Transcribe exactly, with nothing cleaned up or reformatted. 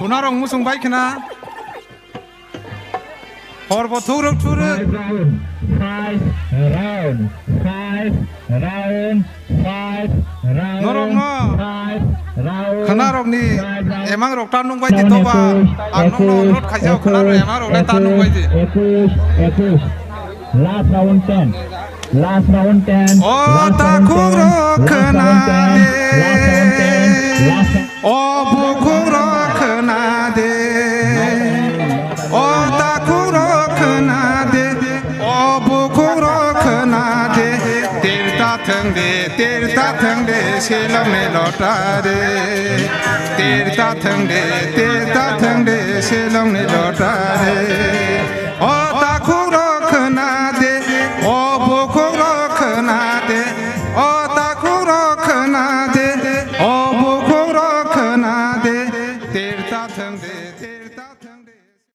Khunarok muchung bai khna. Horbo thukrok thuruk. Five round, five round, five round, five round, Norokno five round, khwnarokni five round. Emangrok ta nungbai di toba. Ang nokno onurot khaijao khwnarok emangrok le ta nungbai di. Ekus, ekus. Last round ten. Last round ten. O last round takhuk ten, rok last round ten, khna last round ten, de. Last round ten. O bukhuk rok khna de. O takhuk rok khna de. O bukhuk rok khna de. Tirta thang de, tirta thang de, Shillong ni lottery. Tirta thang de, tirta thang de, Shillong ni lottery. O takhuk rok khna de, o bukhuk rok khna de, o takhuk rok khna de, o bukhuk rok khna de, tirta thang de, tir-